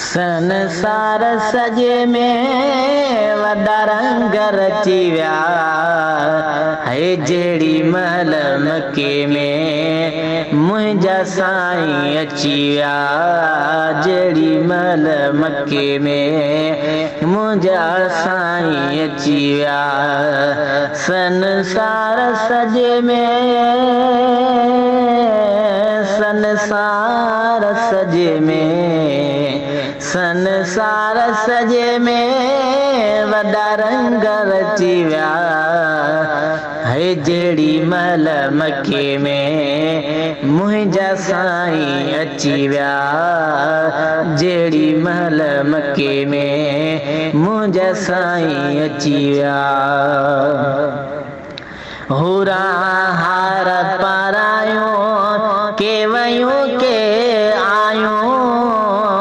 سنسار سڄي ۾ وڏا رنگ رچي ويا، هي جهڙي مهل مڪي ۾ منهنجا سائين اچي ويا، جهڙي مهل مڪي ۾ منهنجا سائين اچي ويا. سنسار سڄي ۾، سنسار سڄي ۾، سنسار سڄي ۾ وڏا رنگ رچي ويا، هي جهڙي مهل مڪي ۾ منهنجا سائين اچي ويا، جهڙي مهل مڪي ۾ منهنجا سائين اچي ويا. حوران هار پارايون، ڪي ويون ڪي